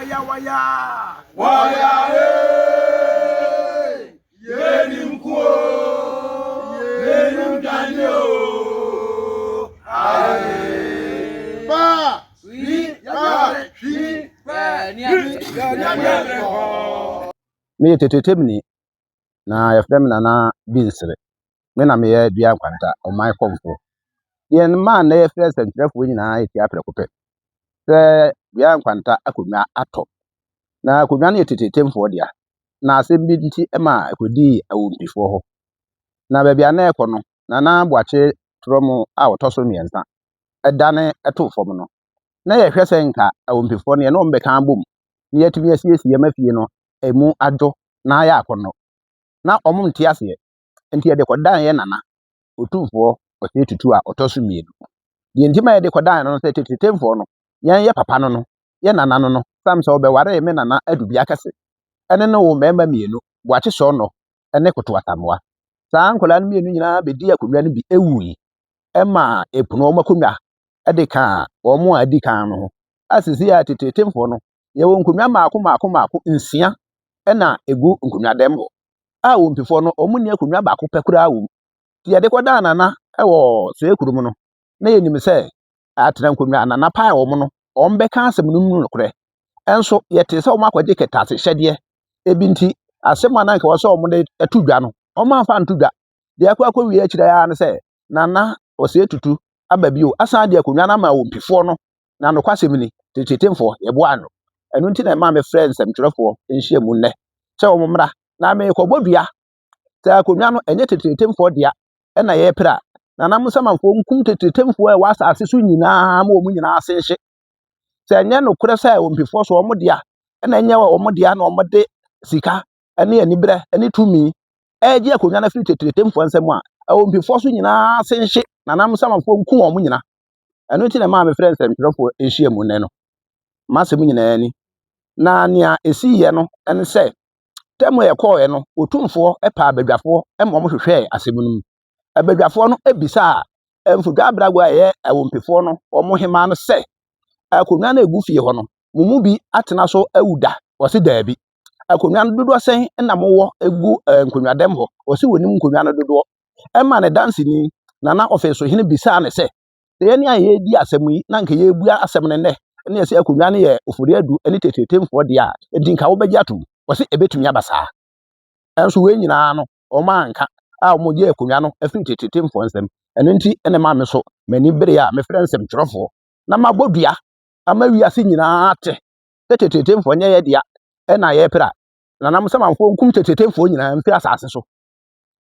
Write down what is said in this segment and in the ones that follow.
Waya waya. Waya ee, yenim ko o, yenim dwane o, aye. Ba, ri, ba, hwi, Meyɛ tetetemni, na yɛfrɛ me Nana Binsere. Me na meyɛ Dua Nkwanta, ɔman kɔmfoɔ. Deɛ mmaa nnɛ yɛfrɛ nsɛntwerɛfoɔ nyinaa yɛ tia prɛko pɛ sɛ Dua Nkwanta akonnwa atɔ. Na akonnwa no yɛ tetetemfoɔ dea. Na asɛm bi nti ma ɛkɔdii awompifoɔ hɔ. Na baabi a na ɛkɔ no, Nana Boakye Torɔmo a ɔtɔ so mmiɛnsa dane too fam no, na yɛhwɛ sɛ nka awompifoɔ no yɛne wɔn bɛka abom na yɛatumi asiesie yɛn afie no emu adwo na ayɛ akɔnnɔ. Na wɔn nte aseɛ. Nti yɛde kɔdan yɛn nana Otumfoɔ Osei Tutu a ɔtɔ so mmienu. Deɛ nti ma yɛde kɔdan no no sɛ tetetemfoɔ no, yɛn yɛ papa no no, yɛ nana no no, sam sɛ ɔbɛwaree me nana Adubia Kɛse ɛne ne wo mmarima mmienu, Boakye Sɔɔnɔ ne Koto Asamoah. Saa nkwadaa no mmienu nyinaa bɛdii akonnwa no bi wui ma ɛpono wɔn akonnwa de kaa wɔn a adi kan no ho. A seesei a tetetemfoɔ no, yɛwɔ nkonnwa mmaako mmaako mmaako nsia na ɛgu nkonnwadɛm hɔ. A wɔmpifoɔ no, wɔn nni akonnwa baako pɛ koraa wɔ mu. Nti yɛde kɔdaa Nana wɔ Soe kurom no, na yɛnim sɛ atena nkonnwa a Nana pae wɔn no, wɔbɛka asɛm no mu nokorɛ. Nso yɛtee sɛ wɔn akɔgye kɛtɛasehyɛdeɛ ebi nti, asɛm a na anka ɛwɔ sɛ wɔde to dwa no, wɔamfa anto dwa. Deɛ akɔ akɔwie akyire ara ne sɛ, Nana Osei Tutu aba bio asan de akonnwa no ama Awompifoɔ no, na nokwasɛm ni, Tetetemfoɔ, yɛboaa no. Ɛno nti na ɛmaa mefrɛɛ nsɛmtwerɛfoɔ nhyiamu nnɛ sɛ wɔn mmra na merekɔbɔ dua sɛ akonnwa no ɛnyɛ Tetetemfoɔ dea ɛna yɛrepere a, Nana Nsamanfoɔ nkum Tetetemfoɔ a ɛwɔ asase so nyinaa ma wɔn nyinaa ase nhye. Sɛ ɛnyɛ nokorɛ sɛ Awompifoɔ so wɔn dea ɛna ɛnyɛ wɔn dea na wɔde sika ne aniberɛ ne tumi ɛregye akonnwa no afiri Tetetemfoɔ nsam a, Awompifoɔ so nyinaa ase nhye, Nana Nsamanfoɔ nku wɔn nyinaa. Ɛno nti na ɛmaa mefrɛ nsɛmtwerɛfoɔ nhyiamu nnɛ no. M'asɛm nyinaa ni. Na nea ɛsiiɛ no ne sɛ, tɛm a yɛkɔɔɛ no, Otumfoɔ paa abadwafoɔ ma wɔhwehwɛɛ asɛm no mu. Abadwafoɔ no bisaa Mfodwa Abragua a ɛyɛ Awompefoɔ no wɔn hemaa no sɛ, akonnwa no a ɛgu fie hɔ no, mo mu bi atena so awu da? Wɔse daabi. Akonnwa no dodoɔ sɛn na mowɔ gu nkonnwadɛm hɔ? Wɔse wɔnim nkonnwa no dodoɔ. Ɛma ne danseni, Nana Ɔfeesohene bisaa no sɛ, sɛ yɛne a yɛredi asɛm yi na nka yɛrebua asɛm no nnɛ ne yɛsɛ akonnwa no yɛ Ofori Adu ne Tetetemfoɔ deɛ a, enti nka wobɛgye atom? Wɔse ɛbɛtumi aba saa. Ɛnso wei nyinaa no, wɔn anka a wɔgye akonnwa no afiri Tetetemfoɔ nsam. Ɛno nti na ɛma me so m'ani bere a mefrɛ nsɛmtwerɛfoɔ na mabɔ dua ama wiase nyinaa ate sɛ Tetetemfoɔ nyɛ yɛ dea ɛna yɛrepere a, Nana Musamanfoɔ nkum Tetetemfoɔ nyinaa mfiri asase so.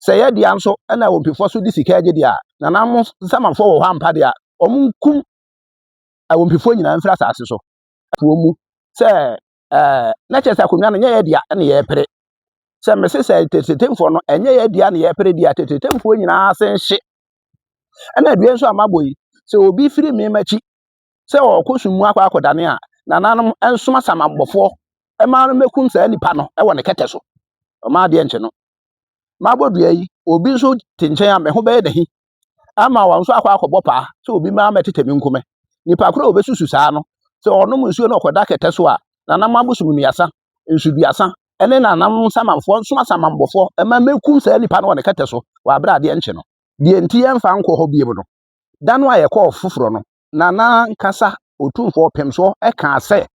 Sɛ yɛ dea nso na awompifoɔ so de sika agye deɛ a, nananom nsamanfoɔ wɔ hɔ ampa deɛ a, wɔnkum awompifoɔ nyinaa mfiri asase so. Foɔ mu sɛ ɛɛ na kyerɛ sɛ akonnwa no nyɛ yɛ dea na yɛrepere. Sɛ mese sɛ tetetemfoɔ no ɛnyɛ yɛ dea na yɛrepere deɛ a, tetetemfoɔ nyinaa ase nhye. Ɛna dua nso a mabɔ yi, sɛ obi firi me m'akyi sɛ ɔrekɔ sum mu akɔ akɔdane a, nananom nsoma samanbɔfoɔ mma no mmɛkum saa nipa no wɔ ne kɛtɛ so. Ɔma adeɛ nkye no. Mabɔ dua yi, obi nso te nkyɛn a me ho bɛyɛ n'ahi ama wɔn nso akɔ akɔbɔ paa sɛ obi mmaa mɛtetɛ me nkume. Nipa koro a obesusu saa no, sɛ ɔnom nsuo na ɔkɔda kɛtɛ so a, nanam abosom nnuasa, nsuduasa, ne nanam nsamanfoɔ nso asamanbɔfoɔ mma mɛkum saa nipa no wɔ ne kɛtɛ so wɔ abere adeɛ nkye no. Deɛ nti yɛmfa nkɔ hɔ bio no, da no a yɛkɔɔ foforɔ no, Nana ankasa Otumfoɔ Ɔpemsoɔ kaa sɛ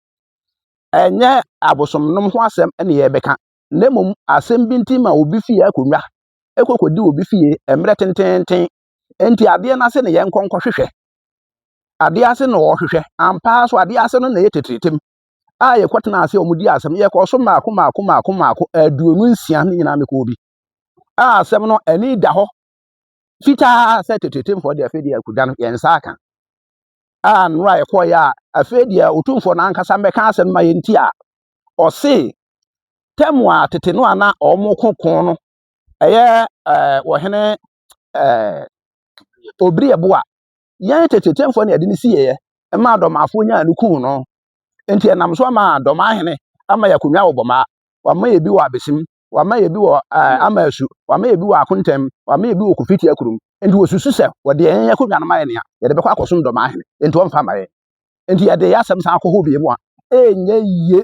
ɛnyɛ abosomnom ho asɛm ne yɛrebɛka, na mmom asɛm bi nti ma obi fie akonnwa kɔkɔdi obi fie mmerɛ tenteenten. Enti adeɛ no ase na yɛnkɔ nkɔhwehwɛ. Adeɛ ase na wɔhwehwɛ. Ampa ara so adeɛ ase no na ɛyɛ tɛtrɛtɛm a yɛkɔtena ase a wɔdi asɛm. Yɛkɔɔ so mmaako mmaako mmaako mmaako 26 ne nyinaa mekɔɔ bi. A asɛm no ani da hɔ fitaa sɛ tɛtrɛtɛmfoɔ deɛ afei deɛ akonnwa no yɛn nsa aka. A nnora a yɛkɔeɛ a afei deɛ Otumfoɔ no ankasa mmɛka asɛm ma yɛn nti a ɔse tɛm a tete no a na wɔn ko ko no ɛyɛ ɛɛ ɔhene ɛɛ obiri ɛbo a yɛn tete tɛmfoɔ na yɛde no si yɛyɛ ɛma dɔmafoɔ nyaa no kuu no nti ɛnam so ama dɔmahene ama yɛ akonnwa wɔ bɔmaa wama yɛ bi wɔ abesim wama yɛ bi wɔ ɛɛ ama asu wama yɛ bi wɔ akontam wama yɛ bi wɔ kofiti akurum nti wɔsusu sɛ wɔde yɛn akonnwa no ma yɛ nea yɛde bɛkɔ akɔsom dɔmahene nti wɔmfa ma yɛn nti yɛde yɛ asɛm san akɔ hɔ bio mu a ɛnyɛ yie.